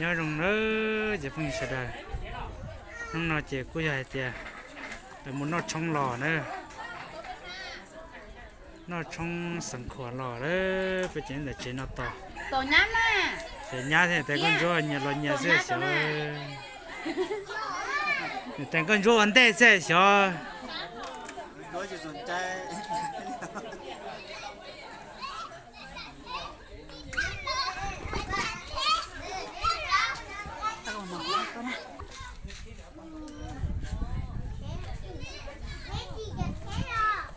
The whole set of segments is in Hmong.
Nyob zoo na ces phooj ywg sawv daws, hnub no ces kuj yog hais tias lawv mus noj tshoob los na, noj tshoob xeev khuam los lawm, peb ces ntawm tsev no tos. Ces nyab thiab tais nkauj ntsuab nyias los nyias xwb xyov. Tais nkauj ntsuab ua ntej xwb xyov.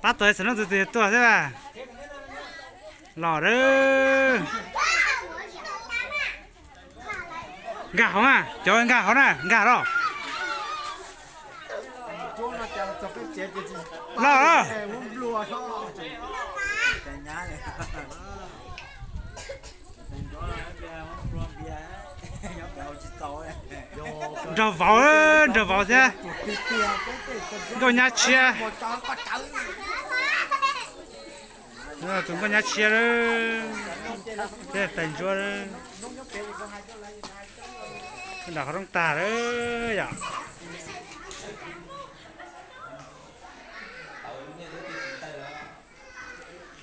Pab tau xov tooj tus twg tuaj thiab a? Los lawm. Nkag hauv na, cov nkag hauv na, nkag los. Los. Nraug vauv, nraug vauv thiab nkauj nyab tshiab. Tus nkauj nyab tshiab thiab tais ntsuab. Nram qhov rooj tag lawm yom.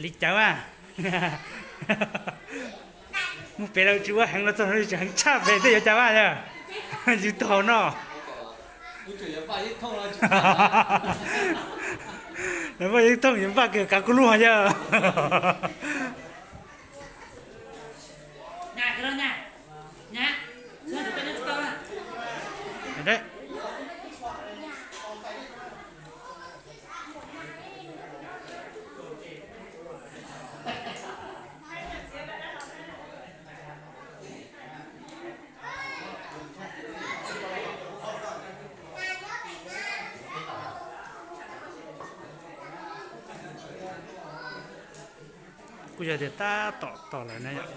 Li cawv a, mus pem los tsis ua heev los txog tsis heev tshaj pem tej yuav cas vaj yog yus tog no. Lawv npaj yeeb thooj yuav npaj kawg kav kuv lub yog. Kuj yog tias tab tom tos lawm na yom.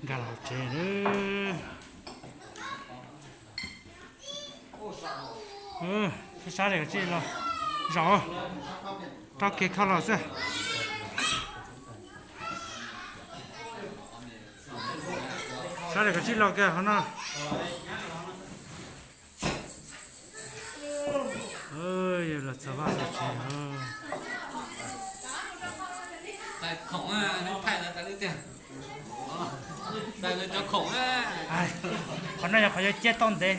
Nkag los tsev. Sab sab li kov tsij los zaum, rau kiag khau los xwb. Sab li kov tsij los kiag qhov no. Yog los txog vaj txog tsev. Qhov no yog qhov yuav ciaj tau ntev.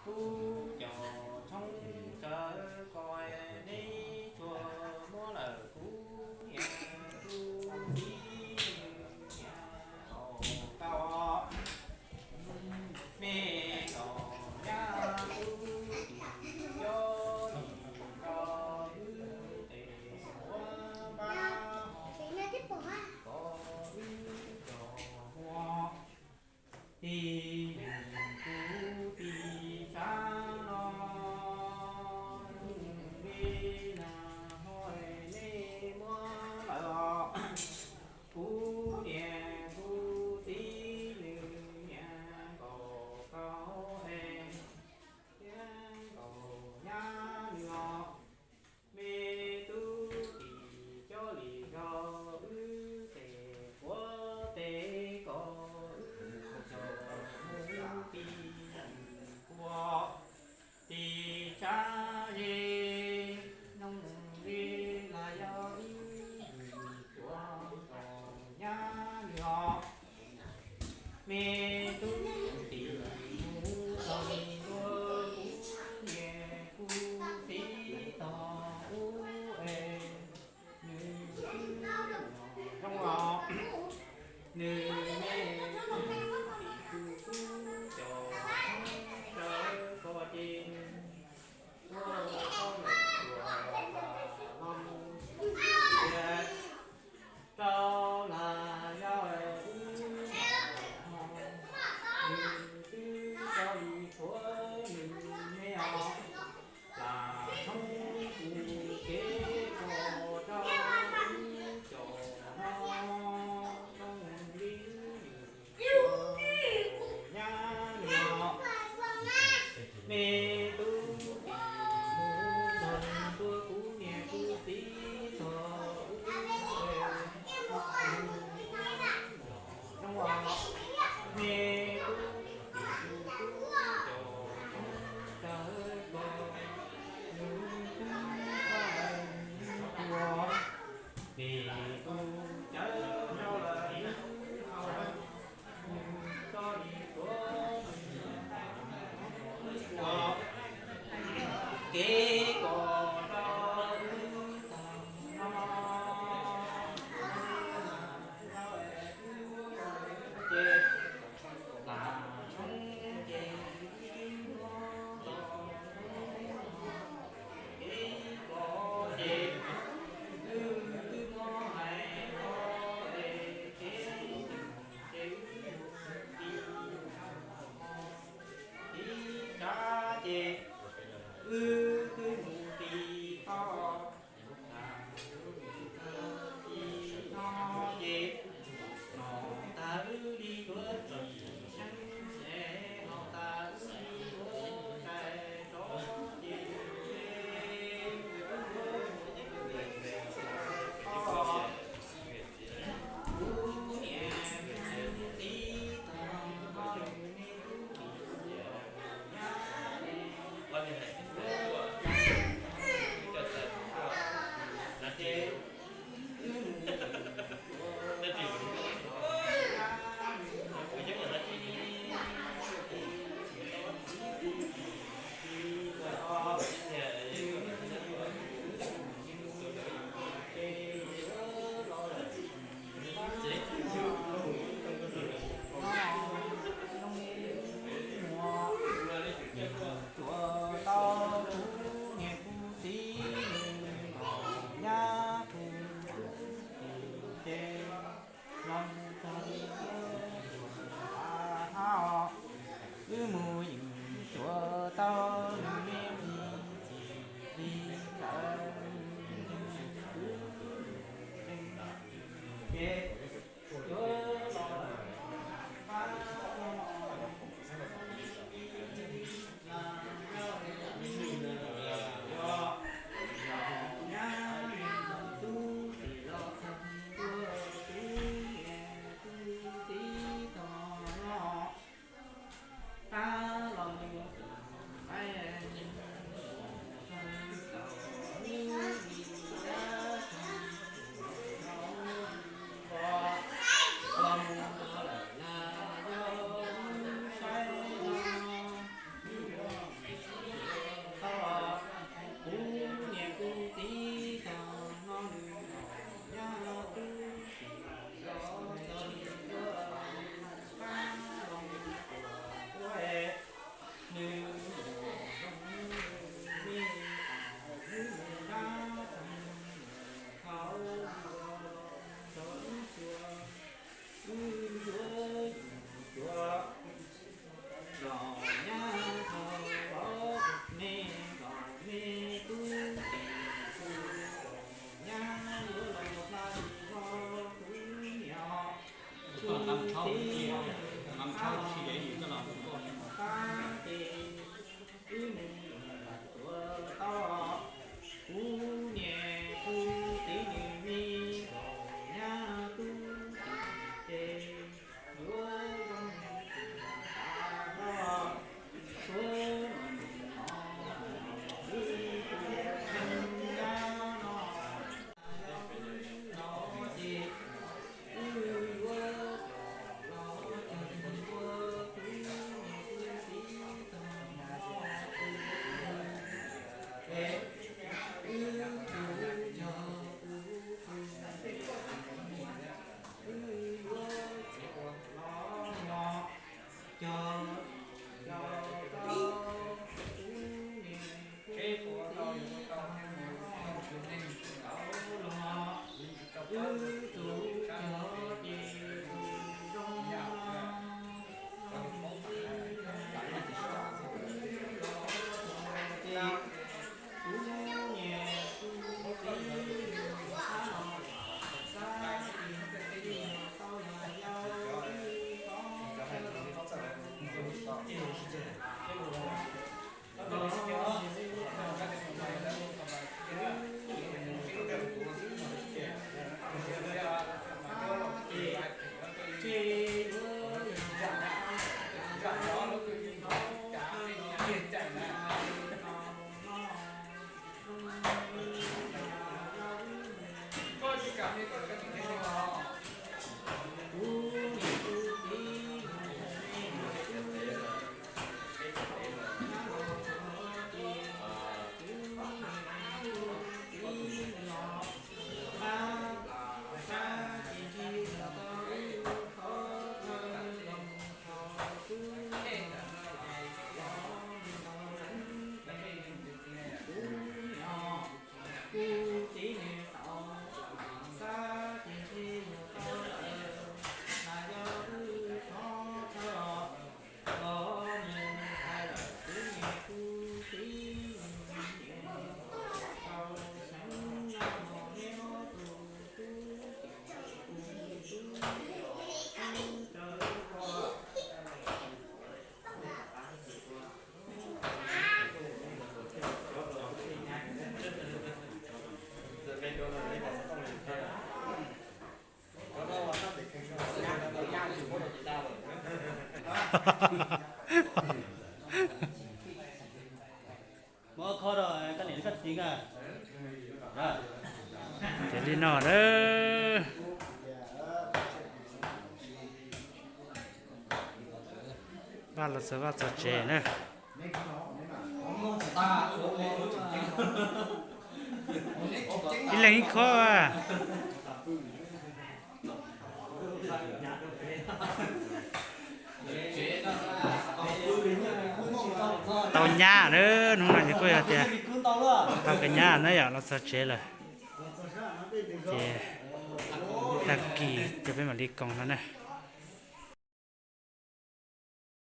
Kuv cov tshoob tsawv ko neb tsuas muab lawm kuv niam kuv txiv niam kaum tau. Me los nyab tub tis coj lis nrog wb tes ua npab hos kom wb cov muaj. Tis neeg kuv tis tshav no, li na hos nej muab lawm os. Kuv niam kuv txiv nws niam nkaum tau es thiab nkaum nyab nws os. Me tub tis coj lis nrog wb tes puav tes kom wb cov mus tis kua tis tshav ze noog li los yog wb tus tuav nkaum nyab nws os. Me tub tis mus txog ntua kuv niam kuv txiv tog ub es nws twb zoo los nws me tub tis kuv tub cov tshoob tsawv ko ces tuaj txog lawm tuaj los mus tias rau las yog wb nws twb tau ib tshuav nws me os. Lam tshoob kuv kev kos rau wb cov no zoo li Ces li no na, Vaj los txog vaj txog tsev na. Ib leeg ib khob. Tau nyab na, hnub no ces kuj yog tias tau kav nyab na yom, los txog tsev lawm. Ces tag kis ces peb mam li koom no na.